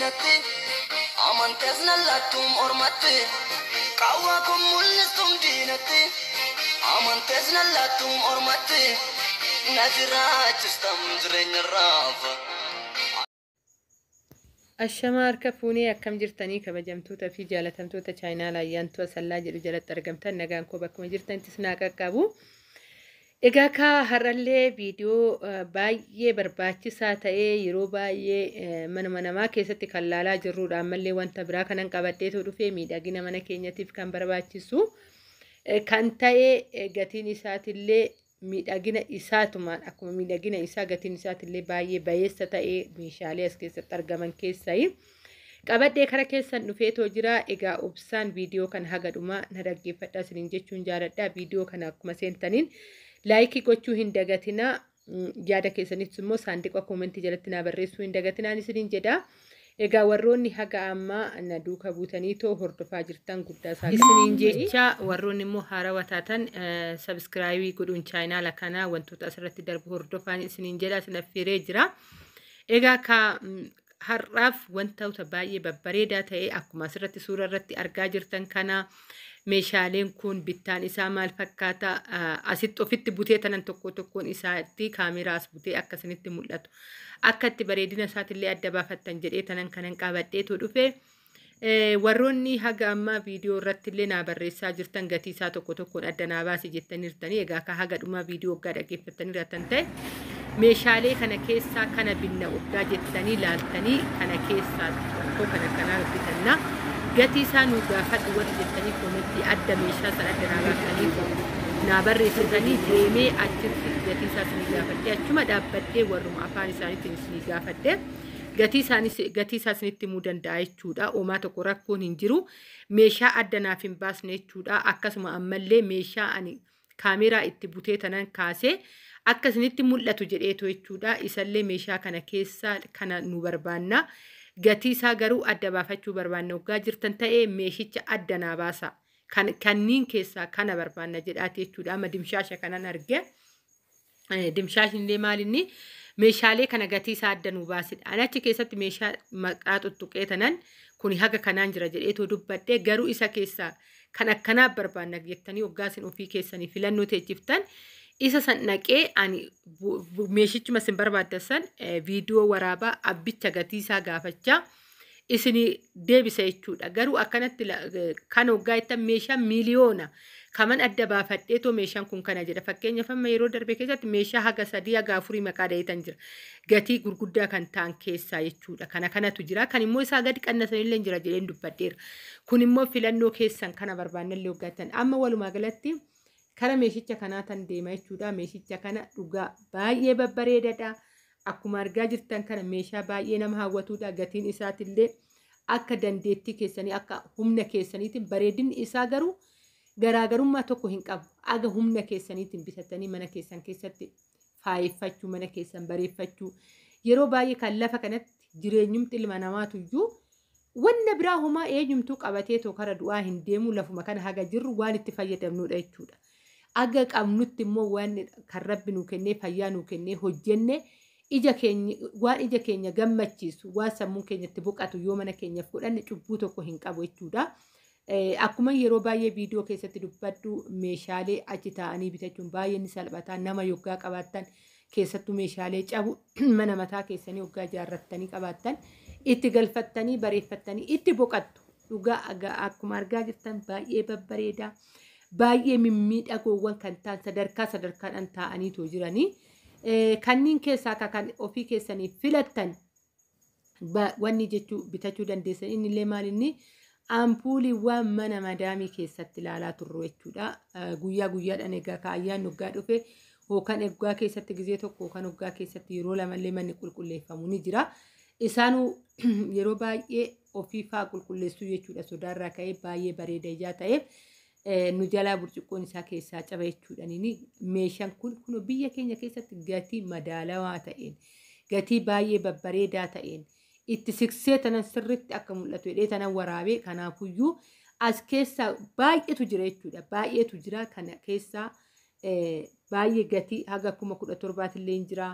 diinatti, amantees nallattuum ormatti, qaawwaa kun mul'istuum diinatti, amantees nallattuum ormatti, na jiraachistam jireenya raafa. Ashamaa harka fuunee, akkam jirtanii kabajamtoota fi jaalatamtoota chaayinaal Ayyaantuu Asallaa jedhu jalatti argamtan? Nagaan koo bakkuma jirtanittis naa qaqqabu. Egaa kaa har'allee viidiyoo baay'ee barbaachisaa ta'ee yeroo baay'ee manuma namaa keessatti kan laalaa jirrudha. Ammallee wanta biraa kanan qabadheetu dhufee, miidhagina mana keenyatiif kan barbaachisu kan ta'e, gatiin isaatillee miidhagina isaatumaan akkuma miidhagina isaa gatiin isaatillee baay'ee bayeessa ta'ee meeshaalee as keessatti argaman keessaayi. Qabadhee kara keessan dhufeetoo jira. Egaa obsaan viidiyoo kana haga dhumaa na dhaggeeffadhaa isiniin jechuun jaaladha. Viidiyoo kana akkuma seentaniin like gochuu hin dagatinaa. Yaada keessanittis immoo saanduqa comment jalatti naa barreessuu hin dagatinaan isiniin jedha. Egaa warroonni haga ammaa na duuka buutanii too hordofaa jirtan guddaa isaa isiniin jecha, warroonni immoo haarawaa taatan subscribe godhuun chaayinaala kanaa wantoota asirratti darbu hordofaan isiniin jedha, isin affeeree jira. Egaa ka har'aaf wantoota baay'ee babbareedaa ta'e akkuma asirratti suura irratti argaa jirtan kana, meeshaaleen kun bittaan isaa maal fakkaata, asitti ofitti butee tanan tokko tokkoon isaatti kaameraa as butee akka isinitti mul'atu, akka itti bareedina isaatillee adda baafattan jedhee tanan kanan qabadheetu dhufe. Warroonni haga ammaa viidiyoo irratti illee naa barreessaa jirtan, gatii isaa tokko tokkoon adda naa baasi jettaniirtanii, egaa akka haga dhumaa viidiyoo waggaa dhaggeeffattaniiratan ta'e, meeshaalee kana keessaa kana binna waggaa jettanii laaltanii, kana keessaa tokko kana kanaa bitannaa, gatii isaa nu gaafadhu warri jettanii comment adda meeshaa sana adda naa baaftanii naa barreessitanii, deemee achitti gatii isaa isinii gaafadhee, achuma dhaabbadhee warruma afaan isaaniitiin isinii gaafadhee gatii isaa isinitti himuu danda'a jechuudha. Oomaa tokko rakkoon hin jiru. Meeshaa adda naaf hin baasne jechuudha. Akkasuma ammallee meeshaa ani kaameraa itti butee tanan kaasee akka isinitti mul'atu jedheetu jechuudha. Isallee meeshaa kana keessaa kana nu barbaanna. Gatii isaa garuu adda baafachuu barbaanna waggaa jirtan ta'ee, meeshicha adda naa baasa. Kan kanniin keessaa kana barbaanna jedhaati jechuudha. Amma dimshaasha kanan arge. Dimshaashni illee maalinni meeshaalee kana gatii isaa adda nu baasidha. Ani achi keessatti meeshaa maqaa tuttuqee tanan kuni haga kanaan jira jedheetoo dubbadhee, garuu isa keessaa kan akkanaa barbaanna jettanii waggaa isin ofii keessanii filannoo teechiftan, isa san naqee ani meeshichuma isin barbaaddan san viidiyoo waraabaa abbicha gatii isaa gaafachaa isinii deebisa jechuudha. Garuu akkanatti kan waggaa jettan meeshaa miiliyoona kaman adda baafadheetoo meeshaan kun kana jedha. Fakkeenyaaf, amma yeroo darbe keessatti meeshaa haga sadii haga afurii maqaa dhaheetan jira. Gatii gurguddaa kan ta'an keessaa jechuudha. Kana kanatu jira. Kan immoo isaa gadi qannasanillee jira jedheen dubbadheera. Kun immoo filannoo keessan kana barbaannallee waggaa. Amma walumaa galatti kara meeshicha kanaa tan deema jechuudha. Meeshicha kana dhugaa baay'ee babbareedaadha. Akkuma argaa jirtan kana meeshaa baay'ee nama hawwatudha. Gatiin isaatillee akka dandeettii keessanii, akka humna keessaniitiin, bareedinni isaa garuu garaagarummaa tokko hin qabu. Aga humna keessaniitiin bitattanii mana keessan keessatti faayeffachuu, mana keessan bareeffachuu. Yeroo baay'ee kan lafa kanatti jireenyumti ilma namaatu iyyuu wanna biraa homaa eenyumtuu qabatee too kara du'aa hin deemu, lafuma kana haga jirru waan itti fayyadamnudha jechuudha. Aga qabnutti immoo waan kan Rabbi nuu kennee, fayyaa nuu kennee, hojjenne ija keenya waan ija keenya gammachiisu, waan sammuun keenyatti boqatu yoo mana keenyaaf godhanne cubbuu tokko hin qabu jechuudha. Akkuma yeroo baay'ee viidiyoo keessatti dubbadhu, meeshaalee achi taa'anii bitachuun baay'ee ni salphata. Nama yoggaa qabaattan, keessattuu meeshaalee cabu mana mataa keessanii yoggaa ijaarrattanii qabaattan, itti galfattanii bareeffattanii itti boqattu. Dhugaa akkuma argaa jirtan baay'ee babbareedaa, baay'ee mimmiidhagoowwan kan ta'an sadarkaa sadarkaadhaan taa'aniitoo jiranii. Kanneen keessaa akka kan ofii keessanii filattan wanni jechuu bitachuu dandeessan. Inni illee maal, inni ampuuliiwwan mana madaamii keessatti ilaalaa turru jechuudha. Guyyaa guyyaadhaan egaa ka ayyaanni waggaa dhufe yookaan waggaa keessatti gizee tokko yookaan waggaa keessatti yeroo lamallee manni qulqulleeffamu ni jira. Isaanuu yeroo baay'ee ofii faa qulqulleessuu jechuudha, sodaarraa ka'ee baay'ee bareeda ijaa ta'eef nu jalaa burcuqqoon isaa keessaa caba jechuudha. Meeshaan kun kun biyya keenya keessatti gatii madaalawaa ta'een, gatii baay'ee babbareedaa ta'een, itti siqsee tanan sirriitti akka mul'atu jedhee tanan waraabee, kanaafuyyuu as keessaa baay'eetu jira jechuudha. Baay'eetu jira, kana keessaa baay'ee gatii haga 17,000 illee hin jira.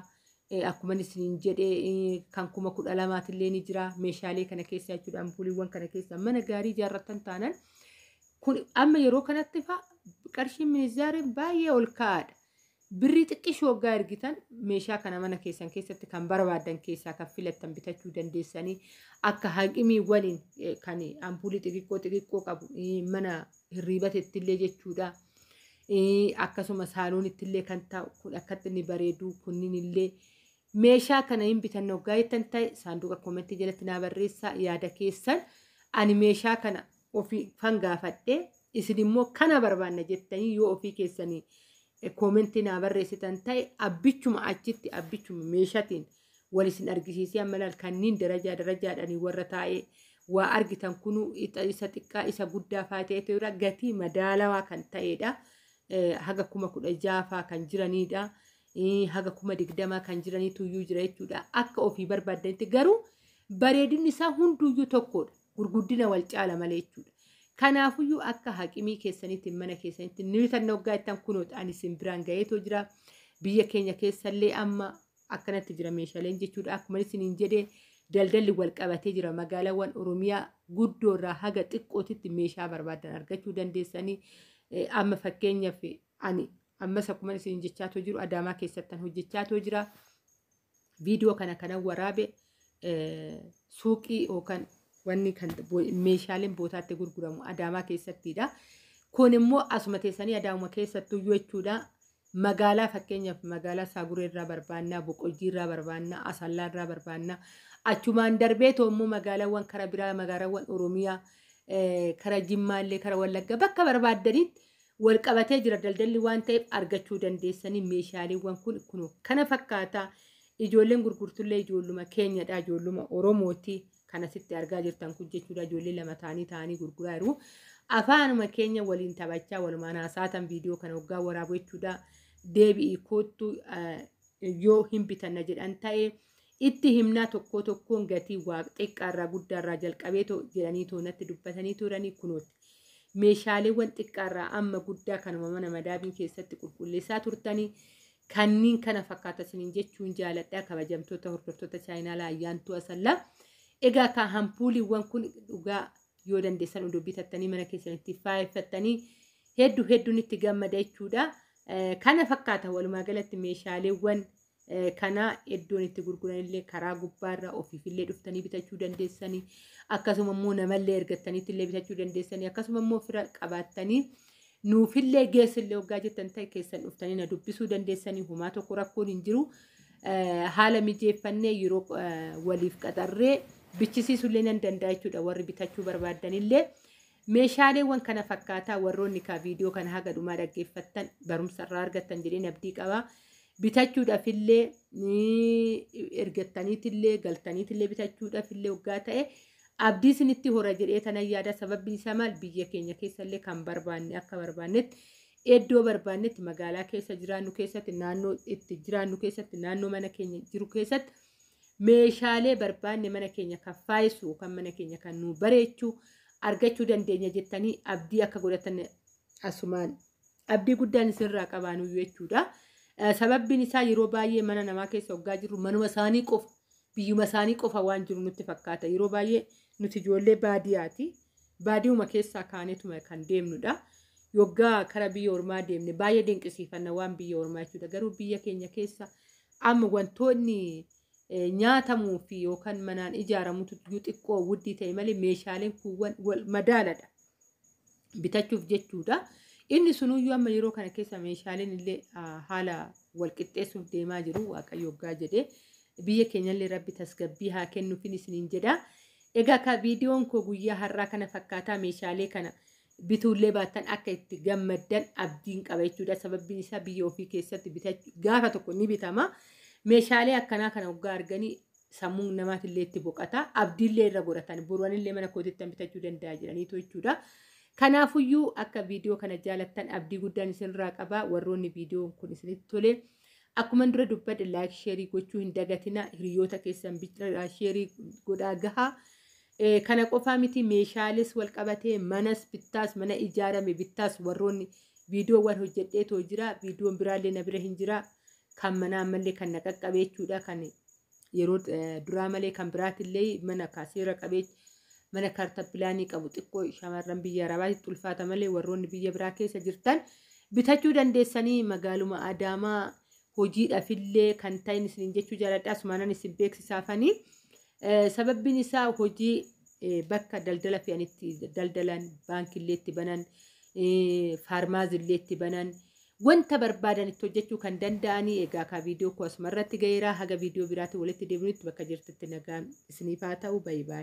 Akkuma isiniin jedhee kan 12,000 illee ni jira meeshaalee kana keessa jechuudha. Ampuuliiwwan kana keessa mana gaarii ijaarratan taanaan kun amma yeroo kanatti fa'a qarshiin minizaariin baay'ee ol ka'aadha. Birrii xiqqishoo waggaa ergitan meeshaa kana mana keessan keessatti kan barbaadan keessaa kan filattan bitachuu dandeessanii akka haqimii waliin kan ampuulii xixiqqoo xixiqqoo qabu mana hirriibatetti illee jechuudha. Akkasuma saaloonitti illee kan taa'u kun akkatti inni bareedu kunniin illee meeshaa kana hin bitanne waggaa jettan ta'e saanduqa koomentii jalatti naa barreessaa yaada keessan. Ani meeshaa kana ofii fan gaafadhee isin immoo kana barbaanna jettanii yoo ofii keessanii koomentii naa barreessitan ta'e abbichuma achitti abbichuma meeshaatiin wal isin argisiisee amma laal kanneen darajaa darajaadhaan warra taa'ee waa argitan kunuu isa xiqqaa isa guddaa fa'aa ta'etu jira. Gatii madaalawaa kan ta'edha. Haga 16,000 fa'aa kan jiranidha. Haga 20,000 kan jiraniitu iyyuu jira jechuudha. Akka ofii barbaadanitti garuu bareedinni isaa hunduyyuu tokkodha. Gurguddina wal caala malee jechuudha. Kanaafuyyuu akka haqimii keessanitti mana keessanitti ni bitanna waggaa ittaan kunoota ani isin biraan ga'eetoo jira. Biyya keenya keessallee amma akkanatti jira meeshaaleen jechuudha. Akkuma isiniin jedhee daldalli wal qabatee jira. Magaalaawwan Oromiyaa guddoo irraa haga xiqqootitti meeshaa barbaadan argachuu dandeessanii. Amma fakkeenyaaf ani ammas akkuma isin jechaatoo jiru Adaamaa keessattan hojjechaatoo jira. Viidiyoo kana kanan waraabe suuqii yookaan wanni kan meeshaaleen bootaatti gurguramu Adaamaa keessattidha. Kun immoo asuma teessanii Adaamuma keessattuu jechuudha. Magaalaa fakkeenyaaf magaalaa Saaguree irraa barbaannaa, Boqojjii irraa barbaannaa, Asallaa irraa barbaannaa. Achumaan darbeetoo immoo magaalaawwan kara biraa magaalaawwan Oromiyaa kara Jimmaallee kara Wallaggaa bakka barbaaddanitti wal qabatee jira daldalli waan ta'eef argachuu dandeessanii meeshaaleewwan kun kunoo kana fakkaata. Ijoolleen gurgurtullee ijoolluma keenyadha, ijoolluma Oromooti. Kan asitti argaa jirtan kun jechuudha. Ijoollee lama ta'anii ta'anii gurguraa jiru. Afaanuma keenya waliin taphachaa walumaan haasa'atan viidiyoo kana waggaa waraabu jechuudha. Deebi'ii koottu yoo hin bitanna jedhan ta'e itti himnaa tokko tokkoon gatii waa xiqqaarraa guddaarraa jalqabee jedhanii toonatti dubbatanii turanii kunooti. Meeshaaleewwan xiqqaarraa amma guddaa kanuma mana madaabiin keessatti qulqulleessaa turtanii kanneen kana fakkaata isiniin jechuun jaaladha. Kabajamtoota hordoftoota chaayinaalaa Ayyaantuu Asallaa. Egaa kan ampuuliiwwan kun dhugaa yoo dandeessan oduu bitattanii mana keessanitti faayeffattanii hedduu hedduun itti gammada jechuudha. Kana fakkaata walumaa galatti meeshaaleewwan kana iddoon itti gurguranillee karaa gubbaarra ofiifillee dhuftanii bitachuu dandeessanii akkasuma immoo namallee ergattaniitti illee bitachuu dandeessanii akkasuma immoo fira qabaattanii nuufillee geessillee waggaa jettan ta'e keessan dhuftanii na dubbisuu dandeessanii homaa tokko rakkoon hin jiru. Haala mijeeffannee yeroo waliif qaxarree bichisiisullee nan danda'a jechuudha warri bitachuu barbaaddanillee. Meeshaaleewwan kana fakkaataa warroonni kaa viidiyoo kana haga dhumaa dhaggeeffattan barumsa irraa argattan jedheen abdii qaba. Bitachuudhaafillee ergattaniitillee galtaniitillee bitachuudhaafillee waggaa ta'e abdii isinitti hora jedhee tanan yaada. Sababni isaa maal biyya keenya keessallee kan barbaanne akka barbaannetti iddoo barbaannetti magaalaa keessa jiraannu keessatti naannoo itti jiraannu keessatti naannoo mana keenya jiru keessatti meeshaalee barbaanne mana keenya kan faayisu kan mana keenya kan nu bareechu argachuu dandeenya jettanii abdii akka godhatan asumaan abdii guddaan isinirraa qabaanuyyuu jechuudha. Sababbiin isaa yeroo baay'ee mana namaa keessa waggaa jirru manuma isaanii qofa biyyuma isaanii qofa waan jiru nutti fakkaata. Yeroo baay'ee nuti ijoollee baadiyyaati. Baadiyyuma keessaa kaaneetuma kan deemnudha. Yoggaa kara biyya ormaa deemne baay'ee dinqisiifanna waan biyya ormaa jechuudha. Garuu biyya keenya keessa amma wantoonni nyaatamuu fi yookaan manaan ijaaramutu xiqqoo wuddii ta'e malee meeshaaleen kuuwwan wal madaaladha bitachuuf jechuudha. Inni sunuyyuu amma yeroo kana keessa meeshaaleen illee haala wal qixxeessuuf deemaa jiru Waaqayyo waggaa jedhee biyya keenyallee rabbi tasgabbii haa kennuufin isiniin jedha. Egaa ka viidiyoon koo guyyaa har'aa kana fakkaataa meeshaalee kana bituullee baattan akka itti gammaddan abdiin qaba jechuudha. Sababbiin isaa biyya ofii keessatti bitachuu gaafa tokko ni bitama. Meeshaalee akkanaa kana waggaa arganii sammuun namaatillee itti boqota. Abdiillee irra godhatan boruwanillee mana kootitti bitachuu danda'a jedhaniitu jechuudha. Kanaafuyyuu akka viidiyoo kana jaalattan abdii guddaan isinirraa qaba. Warroonni viidiyoon kun isinitti tole akkuma dura dubbadhe laayik sheerii gochuu hin dagatina. Hiriyoota keessan sheerii godhaa gahaa. Kana qofaa miti meeshaalees wal qabatee manas bittaas mana ijaarame bittaas warroonni viidiyoowwan hojjedheetoo jira. Viidiyoon biraallee na bira hin jira. Kan manaa ammallee kan na qaqqabe jechuudha. Kan yeroo duraa malee kan biraatillee mana kaaseera qabee mana kaartaa pilaanii qabu xiqqoo shamarran biyya Arabaatti ulfaata malee warroonni biyya biraa keessa jirtan bitachuu dandeessanii magaaluma Adaamaa hojiidhaafillee kan ta'in isin jechuu jaaladha. Asumaanan isin beeksisaafanii. Sababbiin isaa hojii bakka daldala fe'anitti daldalan, baankillee itti banan, faarmaazillee itti banan, wanta barbaadan itti hojjechuu kan danda'anii. Egaa ka viidiyoo koo asumarratti gaheera. Haga viidiyoo biraatti walitti deebinutti bakka jirtutti nagaan isiniif haa ta'u. Baay'ee baay'ee.